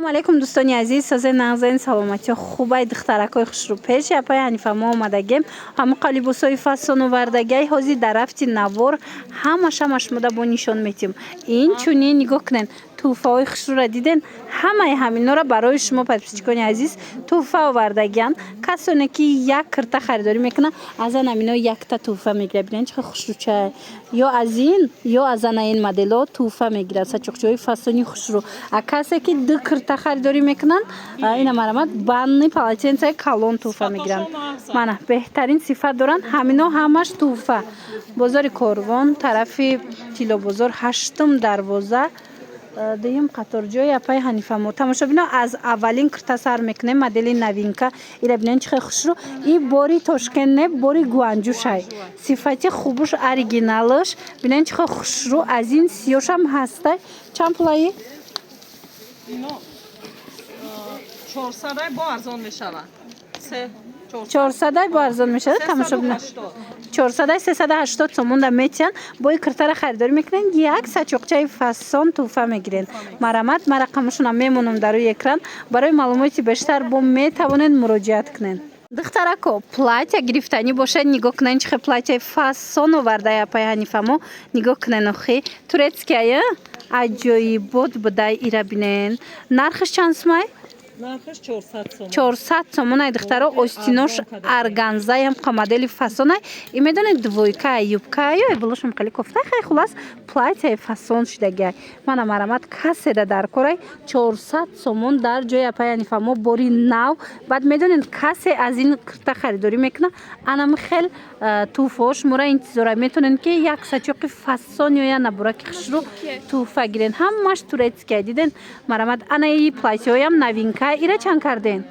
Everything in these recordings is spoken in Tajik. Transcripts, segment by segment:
Салому алейкум, дӯстони азиз, созен, нағзен, саломатиё, хубай? Духтаракҳои хушрӯ, пеши апаи Ҳанифа мо омадагем. Ҳамоқа либосҳои фасон овардагиай. Ҳозир дар рафти навор ҳамаш шумода бо нишон метиҳем. Инчунин нигоҳ кунед, тӯҳфаҳои хушрӯра диден. Ҳамаи ҳаминора барои шумо, подписчикони азиз, тӯҳфа овардагианд. Касоне ки як кирта харидорӣ мекунанд, аз ан ҳамино якта тӯҳфа мегирад. Бинед, чӣ хел хушрӯча. Ё аз ин, ё аз ана ин моделҳо тӯҳфа мегирад, сачоқчаҳои фасони хушрӯ. А касе ки ду кирта харидорӣ мекунанд, ина, марамат, банный полотенцаи калон тӯҳфа мегиранд. Мана, беҳтарин сифат доранд ҳамино, ҳамаш тӯҳфа. Бозори Корвон, тарафи Тиллобозор, ҳаштум дарвоза, дуюм қатор, ҷои апаи Ҳанифамо. Тамошобино, аз аввалин кирта сар мекунем, модели новинка. Ира бинед, чӣ хел хушрӯ. И бори Тошкент не, бори Гуанҷушай. Сифати хубуш, оригиналш. Бинед, чӣ хел хушрӯ. Аз ин сиёшам ҳастай. Чанд пулаи? Ино 400-ай, бо арзон мешавад. Се 400-ай, бо арзон мешавад. Тамошобино, 400-ай, 380 сомонда метиҳанд. Бо ин киртара харидорӣ мекунед, як сачоқчаи фасон тӯҳфа мегиред. Марамат, ман рақамашонам мемонам дар рӯи экран. Барои маълумоти бештар бо метавонед муроҷиат кунед. Духтарако, платья гирифтанӣ бошад, нигоҳ кунед, чӣ хел платьяи фасон овардай апаи Ҳанифамо. Нигоҳ кунед, охи, турецкияя, аҷоибот будай. Ира бинен, нархаш чанд сумай? Нархаш 400 сомон. 400 сомонай, духтаро. Остинош органзаям, қа модели фасонай. И медонед, двойка, юбка ё болошам хеле кофта. Хай, хулас, платьяи фасон шудагиай. Мана, марамат, каседа дар корай, 400 сомон дар ҷои апаи Ҳанифамо, бори нав. Баъд медонед, касе аз ин кирта харидорӣ мекунад, анам хел тӯҳфаҳо шуморо интизора. Метавонед, ки як сачоқи фасон ё як набораки хушрӯ тӯҳфа гирен. Ҳамаш турецкия, диден? Марамат, анаи платьяҳоям новинка. Ира чанд карден?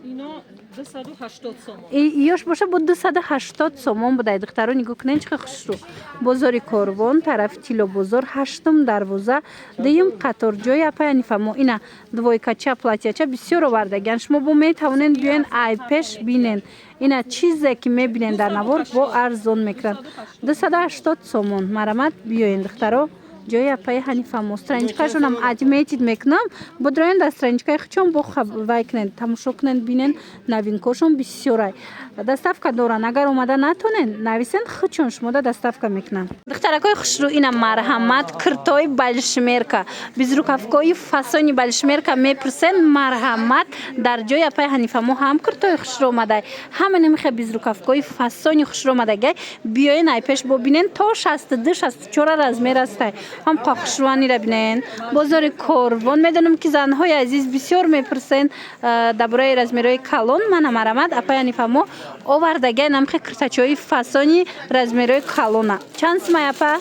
Ино 280 сомон. Ёш боша, бо 280 сомон будай. Духтаро, нигоҳ кунед, чӣ хел хушрӯ. Бозори Корвон, тарафи Тиллобозор, ҳаштум дарвоза, дуюм қатор, ҷои апаи Ҳанифамо. Ина двойкача, платьяча бисёр овардагиан. Шумо бо метавонед биёен, ай пеш бинен. Ина чизе ки мебинен дар навор, бо арзон мекунанд, 280 сомон. Марамат, биёен, духтаро, ҷои апаи Ҳанифамо. Страничкашонам отметить мекунам, бодроен дар страничкаи хучон, бо вай кунед, тамошо кунед, бинен, новинкошон бисёрай. Доставка доранд, агар омада натонен, нависен, хучон шумода доставка мекунанд. Духтаракои хушрӯ, ина, марҳамат, киртои белошмерка, безрукавкои фасони белошмерка мепурсен, марҳамат, дар ҷои апаи Ҳанифамо ҳам киртои хушрӯ омадай, ҳама намехе безрукавкои фасони хушрӯ омадагай. Биёен, ай пеш бобинен, то 62, 64 размер астай. Ҳам хушрӯанира бинен. Бозори Корвон, медонам, ки занҳои азиз бисёр мепурсен дар бораи размерҳои калон. Мана, марамат, апаи Ҳанифамо овардагай намхе киртачаҳои фасони размерҳои калона. Чанд сумай, апа?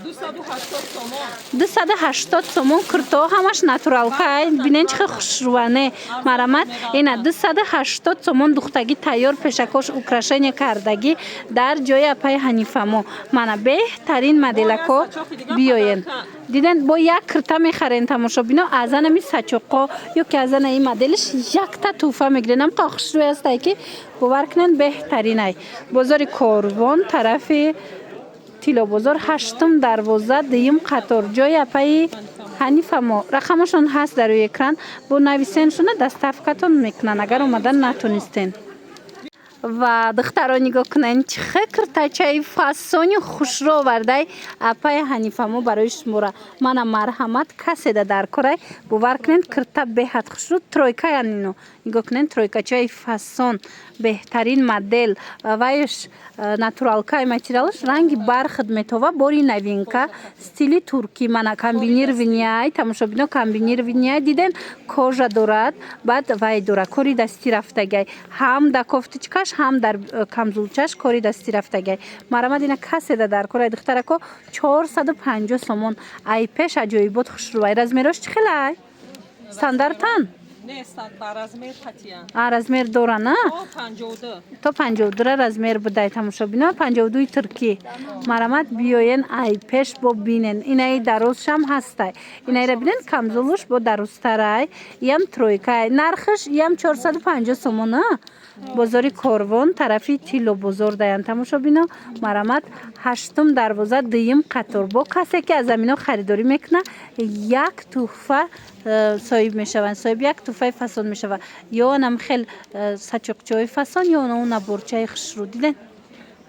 280 сомон. 280 сомон. Киртоҳо ҳамаш натуралкай. Бинен, чӣ хел хушрӯане. Марамат, ина 280 сомон, духтагӣ тайёр, пешакош украшение кардагӣ, дар ҷои апаи Ҳанифамо. Мана, беҳтарин моделако, биёен. Диден, бо як кирта мехарен, тамошобино, аз анами сачоқо ё ки аз ана ин моделиш якта тӯҳфа мегирен. Ҳамқа хушрӯй ҳастай, ки бовар кунед, беҳтаринай. Бозори Корвон, тарафи Тиллобозор, ҳаштум дарвоза, дуюм қатор, ҷои апаи Ҳанифамо. Рақамашон ҳаст дар рӯи экран, бо нависеншона, доставкатон мекунанд, агар омада натонистен. Ва духтаро, нигоҳ кунед, чӣ хел киртачаи фасони хушрӯ овардай апаи Ҳанифамо барои шумора. Мана, марҳамат, каседа дар корай, бовар кунед, кирта беҳад хушрӯ, тройкаян ино. Нигоҳ кунед, тройкачаи фасон, беҳтарин модел. Вайш натуралкай, материалаш ранги бархат метова, бори новинка, стили туркӣ. Мана, комбинированный, тамошобино, комбинированный, диден, кожа дорад, баъд вай дорад, кори дастӣ рафтагай, ҳам дар кофточкаш, ҳам дар камзулчаш кори дастӣ рафтагай. Марамад, ина каседа дар корай, духтарако, 450 сомон. Ай пеш аҷоибот хушрӯвай. Размерош чӣ хелай? Стандартан? Нестанд, ба размер қатиян. А, размер доран, а? То 52. То 52-ра размер будай, тамошобино, 52-и туркӣ. Марамат, биёен, ай пеш бо бинен. Инаи дарозшам ҳастай. Инаира бинен, камзулуш бо дарозтарай. Иям тройкай. Нархаш иям 450 сомон, а? Бозори Корвон, тарафи Тиллобозор даян, тамошобино. Марамат, ҳаштум дарвоза, дуюм қатор. Бо касе ки аз амино харидорӣ мекуна, як тӯҳфа соҳиб мешаванд, соҳиби як тӯҳфаи фасон мешавад, ё анам хел сачоқчаҳои фасон, ё он наборчаи хушрӯ. Диден,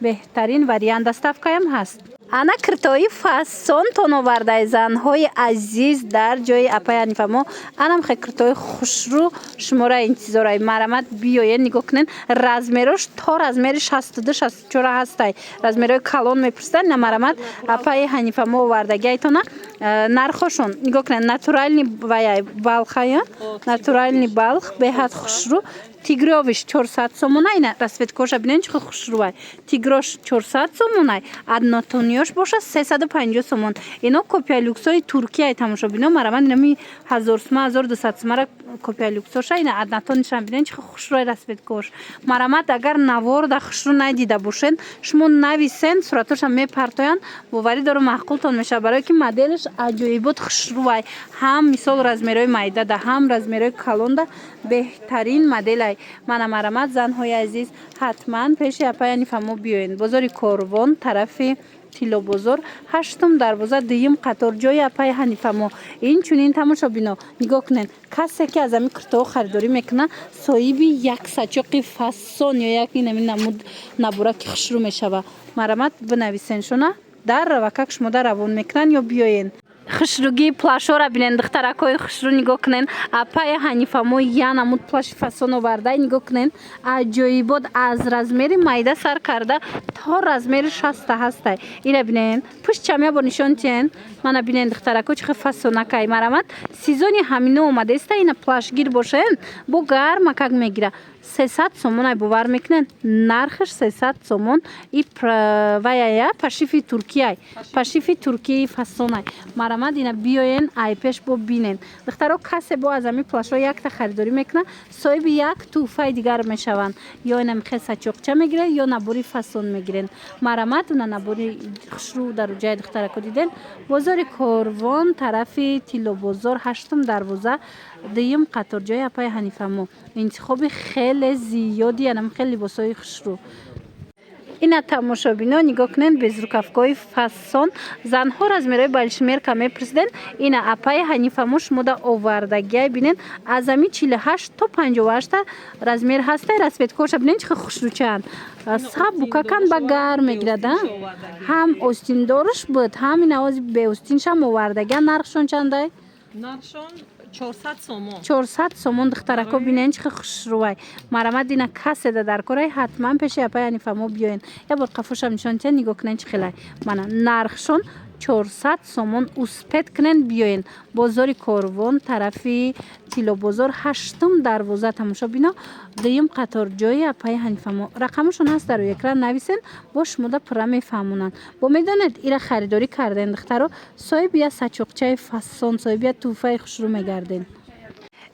беҳтарин вариант, доставкаям ҳаст. Ана киртои фасон тон овардаи, занҳои азиз, дар ҷои апаи Ҳанифамо. Анам хе киртои хушрӯ шумора интизорай. Марамат, биёен, нигоҳ кунен, размерош то размери 62, 64 ҳастай. Размерои калон мепурсидан, на, марамат, апаи Ҳанифамо овардагиайтона. Нархошон нигоҳ кунен, натуральный ваяй, балхая, натуральный балх, беҳад хушрӯ. Тигровиш 400 сомона. Ина расцветкоша бинен, чӣ хушрӯвай. Тигрош 400 сомонай, однотониёш боша 350 сомон. Ино копия люксои туркияй, тамошобино. Мараман, инами 1000 сума, 1200 сумара копия люксоша. Ина однотонишам бинен, чӣ хушрӯвай расцветкош. Марамат, агар наворда хушрӯ надида бошен, шумо нависен, суратоша мепартоянд. Боварӣ дорам, маъқултон мешавад, барое ки моделаш аҷоибот хушрӯвай. Ҳам мисол размерои майдада, ҳам размерои калонда беҳтарин моделай. Мана, марамат, занҳои азиз, ҳатман пеши апаи Ҳанифамо биёен. Бозори Корвон, тарафи Тиллобозор, ҳаштум дарвоза, дуюм қатор, ҷои апаи Ҳанифамо. Инчунин, тамошобино, нигоҳ кунед, касе ки аз ҳамин куртаҳо харидорӣ мекунад, соҳиби як сачоқи фасон ё як инами намуд набораки хушрӯ мешавад. Марамат, бинависен шуна дар равакак, шумода равон мекунанд ё биёен. Хушрӯгии плашҳоро бинен, духтаракҳои хушрӯ, нигоҳ кунен. Апаи Ҳанифамо я намуд плаши фасон оварда, нигоҳ кунен, аҷоибот. Аз размери майда сар карда то размери 60-та ҳастай. Ира бинен, пуштчам я бор нишон тиҳен. Мана бинен, духтарако, чӣ хел фасонакай. Марамат, сезони ҳамино омадаиста. Ина плашгир бошен, бо гармакак мегира. 300 сомонай, бовар мекунен, нархаш 300 сомон. И ваяя пошиви туркияй, пошиви туркии фасонай. Марамад, ина биёен, ай пеш бо бинен, духтаро. Касе бо аз ҳамин плашҳо якта харидорӣ мекунад, соҳиби як тӯҳфаи дигар мешаванд: ё ина михел сачоқча мегирен, ё набори фасон мегирен. Марамат, уна набори хушрӯ дар ҷои духтарако диден. Бозори Корвон, тарафи Тиллобозор, ҳаштум дарвоза, дуюм қатор, ҷои апаи Ҳанифамо. Интихоби хеле зиёди анам хеле либосҳои хушрӯ. Ина, тамошобино, нигоҳ кунед, безрукавкаҳои фасон. Занҳо размерҳои большемерка мепурсиден, ина апаи Ҳанифамо шумода овардагиай. Бинен, аз ами 48 то 58-та размер ҳастай. Расцветкоша бинен, чӣ хел хушрӯчаанд, сабукакан, ба гарм мегирад. Ҳам остиндорш буд, ҳам ина ози беостиншам овардагиан. Нархшон чандай? Нархшон 400 сомон. 400 сомон. Духтарако, бинен, чӣ хел хушрӯвай. Марамат, ина каседа дар корай, ҳатман пеши апаи Ҳанифамо биёен. Як бор қафошам нишон диҳен, нигоҳ кунен, чӣ хелай. Мана, нархшон 400 сомон. Успеть кунен, биёен. Бозори Корвон, тарафи Тиллобозор, ҳаштум дарвоза, тамошобино, дуюм қатор, ҷои апаи Ҳанифамо. Рақамашон ҳаст дар рӯи экран, нависен, бо шумода пурра мефаҳмонанд. Бо медонед, ира харидорӣ карден, духтаро, соҳиби як сачоқчаи фасон, соҳиби як тӯҳфаи хушрӯ мегарден.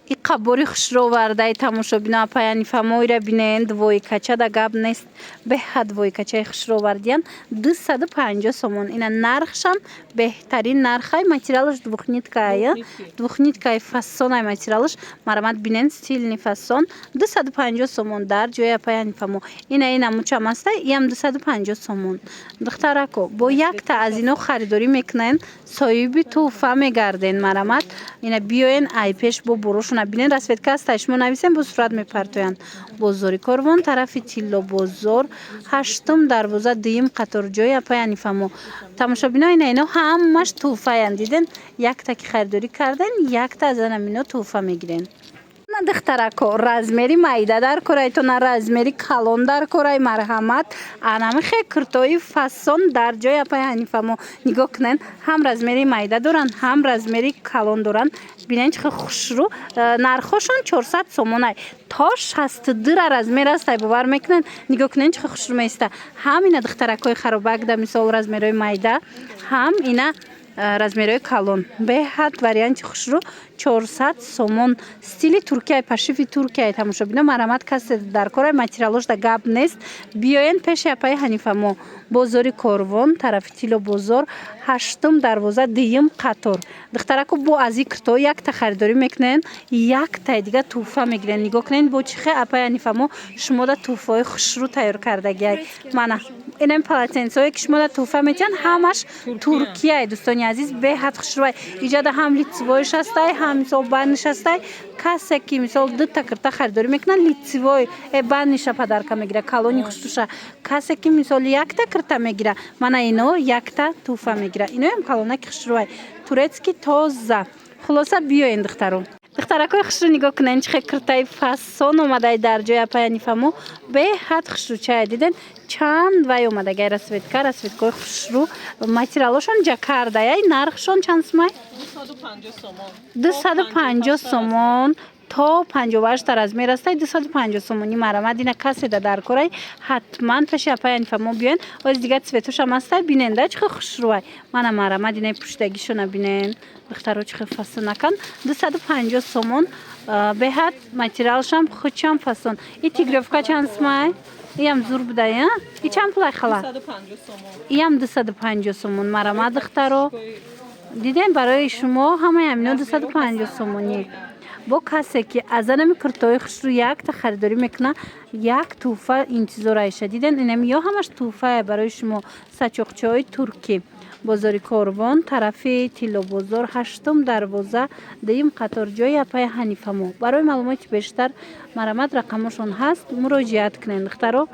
И қабори хушрӯ овардаи, тамошобино, апаи Ҳанифамо. Ира бинен, двойкача да гап нест, беҳад двойкачаи хушрӯ овардиян, 250 сомон. Ина нархшам беҳтарин нархай, материалаш двухниткая, двухниткаи фасонай материалаш. Марамат, бинен, стильный фасон, 250 сомон дар ҷои апаи Ҳанифамо. Ина ина мучам аста, иам 250 сомон. Духтарако, бо якта аз ино харидорӣ мекунен, соҳиби тӯҳфа мегарден. Марамат, ина биёен, ай пеш бо борошона бинен, расцветка ҳастай, шумо нависен, бо сурат мепартоянд. Бозори Корвон, тарафи Тиллобозор, ҳаштум дарвоза, дуюм қатор, ҷои апаи Ҳанифамо. Тамошобино, ина ино ҳамаш тӯҳфаянд. Диден, якта ки харидорӣ карден, якта аз анамино тӯҳфа мегирен. На, духтарако, размери майда дар корай то на размери калон дар корай, марҳамат, анамихе куртои фасон дар ҷои апаи Ҳанифамо. Нигоҳ кунен, ҳам размери майда доранд, ҳам размери калон доранд. Бинен, чӣ хел хушрӯ. Нархҳошон 400 сомонай, то 62-ра размер астай, бовар мекунед? Нигоҳ кунен, чӣ хел хушрӯ меиста. Ҳам ина духтаракҳои харобак да, мисол, размерҳои майда, ҳам ина. Размерҳои калон, беҳад варианти хушрӯ, 400 сомон. Стили Туркия, пошиви Туркия. Тамошобино, марҳамат, касе дар кора, материалошда гап нест, биёен пеши апаи Ҳанифамо, бозори Корвон, тарафи Тилло бозор, ҳаштум дарвоза, дуюм қатор. Духтараку, бо аз ин киртоҳо якта харидорӣ мекунен, яктаи дига тӯҳфа мегирен. Нигоҳ кунен, бо чӣ хел апаи Ҳанифамо шумода тӯҳфаҳои хушрӯ тайёр кардагиай. Мана инам полотенцое, ки шумода тӯҳфа метиҳанд, ҳамаш Туркияй. Дӯстони азиз, беҳад хушрӯай. Иҷада ҳам лицевойш ҳастай, ҳам мисол банниш ҳастай. Касе ки мисол дута кирта харидорӣ мекунад, лицевой банниша подарка мегира, калони хушрӯша. Касе ки мисол якта кирта мегира, мана ино якта тӯҳфа мегира. Иноям калонаки хушрӯай, турецкий, тоза. Хулоса, биёен, духтаро. Духтаракои хушрӯ, нигоҳ кунен, чӣ хел киртаи фасон омадай дар ҷои апаи Ҳанифамо. Беҳад хушрӯчая, диден, чанд вай омадагай, расцветка, расцветкаҳои хушрӯ, материалошон ҷакардаяй. Нархшон чанд сумай? 250 сомон. 250 сомон, то 58 размер астай, 250 сомонӣ. Марҳамат, ина каседа дар корай, ҳатман пеши апаи Ҳанифамо биёен. Оз дига цветошам ҳастай, бинен да, чӣ хел хушрӯай. Мана, марҳамат, инаи пуштагишона бинен, духтаро, чӣ хел фасонакан. 250 сомон, беҳад материалшам хучам фасон. И тигровка чанд сумай? Иям зур будая. И чанд пулай, хала? 250 сомон. Иям 250 сомон. Марҳамат, духтаро, дидем, барои шумо ҳамаи ҳамино 250 сомонӣ. Бо касе ки аз анами киртои хушрӯ якта харидорӣ мекуна, як тӯҳфа интизор айша. Диден, инами ё ҳамаш тӯҳфае барои шумо. Сачоқчаҳои туркӣ, бозори Корвон, тарафи Тиллобозор, ҳаштум дарвоза, дуюм қатор, ҷои апаи Ҳанифамо. Барои маълумоти бештар, марҳамат, рақамошон ҳаст, муроҷиат кунед, духтаро.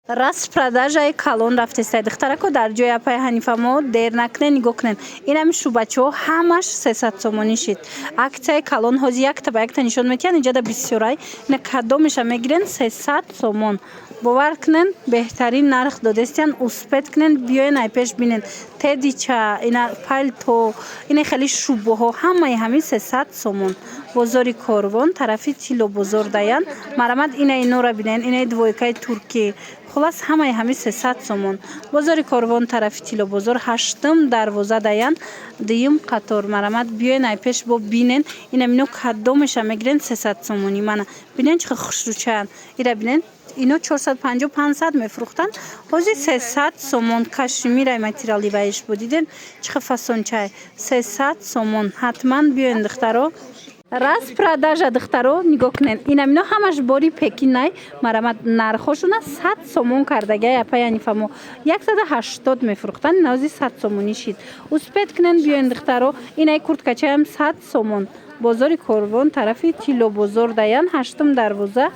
Распродажаи калон рафтестай, духтарако, дар ҷои апаи Ҳанифамо. Дер накунед, нигоҳ кунед, инами шӯбачаҳо ҳамаш 300 сомонӣ шид. Аксияи калон, ҳозир якта ба якта нишон метиҳанд. Инҷада бисёрай, ина кадомеша мегирен, 300 сомон. Бовар кунен, беҳтарин нарх додестиян. Успеть кунен, биёен, ай пеш бинен. Тедича, ина палто, ина хеле шӯбоҳо, ҳамаи ҳамин 300 сомон. Бозори Корвон, тарафи Тиллобозор даян. Марҳамат, ина инора бинен, инаи двойкаи туркӣ. Хулас, ҳамаи ҳамин 300 сомон. Бозори Корвон, тарафи Тиллобозор, ҳаштум дарвоза даян, дуюм қатор. Марҳамат, биёен, ай пеш бо бинен. Ина мино кадомеша мегирен, 300 сомонӣ. Мана бинен, чӣ хел хушрӯчаянд. Ира бинен, ино 450, 500 мефурӯхтанд, ҳозир 300 сомон. Кашмирай материали ваиш бо, диден, чӣ хел фасончай, 300 сомон. Ҳатман биёен, духтаро. Распродажа, духтаро, нигоҳ кунед, инамино ҳамаш бори пекинай. Марҳамат, нархҳошона 100 сомон кардагиай апаи Ҳанифамо. 180 мефурӯхтанд, инаози 100 сомонӣ шид. Успеть кунен, биёен, духтаро. Инаи курткачаям 100 сомон. Бозори Корвон, тарафи Тиллобозор даян, ҳаштум дарвоза,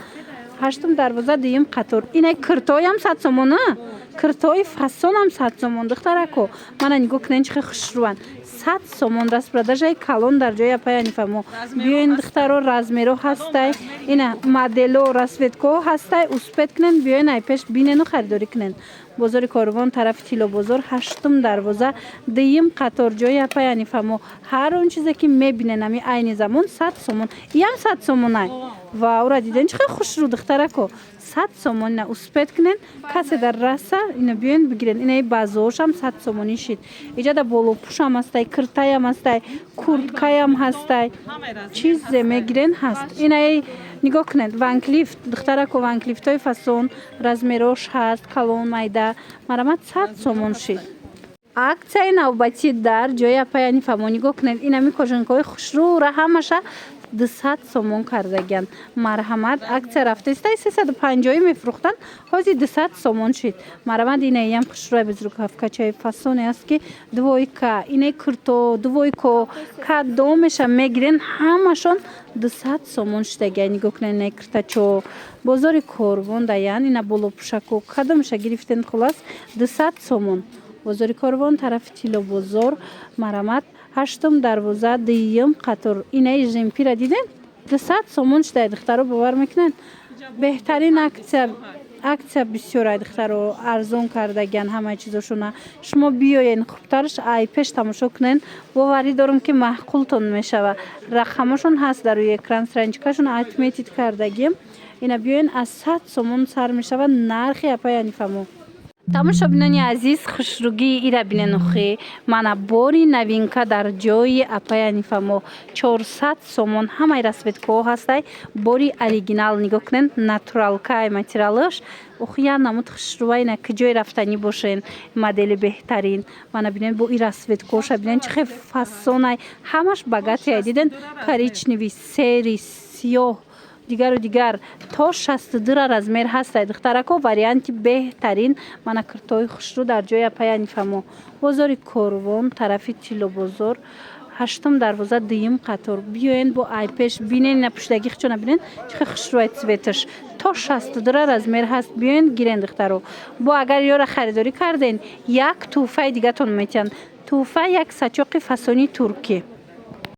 ҳаштум дарвоза, дуюм қатор. Инаи киртоям 100 сомон, а киртои фасонам 100 сомон. Духтарако, мана нигоҳ кунен, чӣ хел хушрӯанд, 100 сомон. Распродажаи калон дар ҷои апаи Ҳанифамо. Биёен, духтаро, размеро ҳастай, ина модело, расцветкаҳо ҳастай. Успеть кунен, биёен, ай пеш бинену харидорӣ кунен. Бозори Корвон, тарафи Тиллобозор, ҳаштум дарвоза, дуюм қатор, ҷои апаи Ҳанифамо. Ҳар он чизе ки мебинен, ами айни замон 100 сомон. Иям 100 сомонай. Ва ура диден, чӣ хел хушрӯ, духтарако, 100 сомон. Ина успеть кунен, касе дар раса, ина биёен, бигирен. Инаи базоошам 100 сомонӣ шид. Иҷада болопӯшам ҳастай, киртаям ҳастай, курткаям ҳастай, чизе мегирен, ҳаст. Инаи нигоҳ кунед, Ван Клиф, духтарако, Ван Клифтҳои фасон, размерош ҳаст, калон, майда. Марҳамат, 100 сомон шид. Аксияи навбатӣ дар ҷои апаи Ҳанифамо. Нигоҳ кунед, инами кожанкаҳои хушрӯра ҳамаша 200 сомон кардагиянд. Марҳамат, аксия рафтаистай, 350 мефурӯхтанд, ҳозир 200 сомон шид. Марҳамат, инаиям хушрӯя, безрукавкачаи фасоне аст, ки двойка, инаи курто, двойко, кадомеша мегирен, ҳамашон 200 сомон шудагия. Нигоҳ кунед, инаи киртачо, бозори Корвон даян. Ина болопӯшако, кадомеша гирифтен, хулас, 200 сомон. Бозори Корвон, тарафи Тиллобозор, марҳамат, ҳаштум дарвоза, дуюм қатор. Инаи жемпира дидем, 200 сомон шудай, духтаро, бовар мекунед, беҳтарин аксия. Аксия бисёрай, духтаро, арзон кардагиян ҳамаи чизошона. Шумо биёен, хубтарш ай пеш тамошо кунен. Боварӣ дорам, ки маъқултон мешава. Рақамошон ҳаст дар рӯи экран, страничкашон отметить кардагием. Ина биёен, аз 100 сомон сар мешава нархи апаи Ҳанифамо. Тамошобинони азиз, хушругии ира бинен. Охи, мана бори новинка дар ҷои апаи Анифа мо, 400 сомон. Ҳамаи расцветкаҳо ҳастай, бори оригинал. Нигоҳ кунен, натуралкай материалаш. Охи, як намуд хушрувай на, ки ҷое рафтанӣ бошен, модели беҳтарин. Мана бинен, бо и расцветкаҳоша бинен, чӣ хел фасонай. Ҳамаш богатый. Диден, коричневый, серый, сиёҳ, дигару дигар, то 62 размер ҳастай, духтарако. Варианти беҳтарин. Мана киртои хушрӯ дар ҷои апаи Анифамо, бозори Корвон, тарафи Тиллобозор, ҳаштум дарвоза, дуюм қатор. Биёен, бо айпеш бинен, ина пуштагӣ хичона бинен, чӣ хел хушрӯай цветаш. То 62 размер ҳаст. Биёен, гирен, духтаро. Бо агар ёра харидорӣ карден, як тӯҳфаи дигатон метиҳанд. Тӯҳфа як сачоқи фасони туркӣ.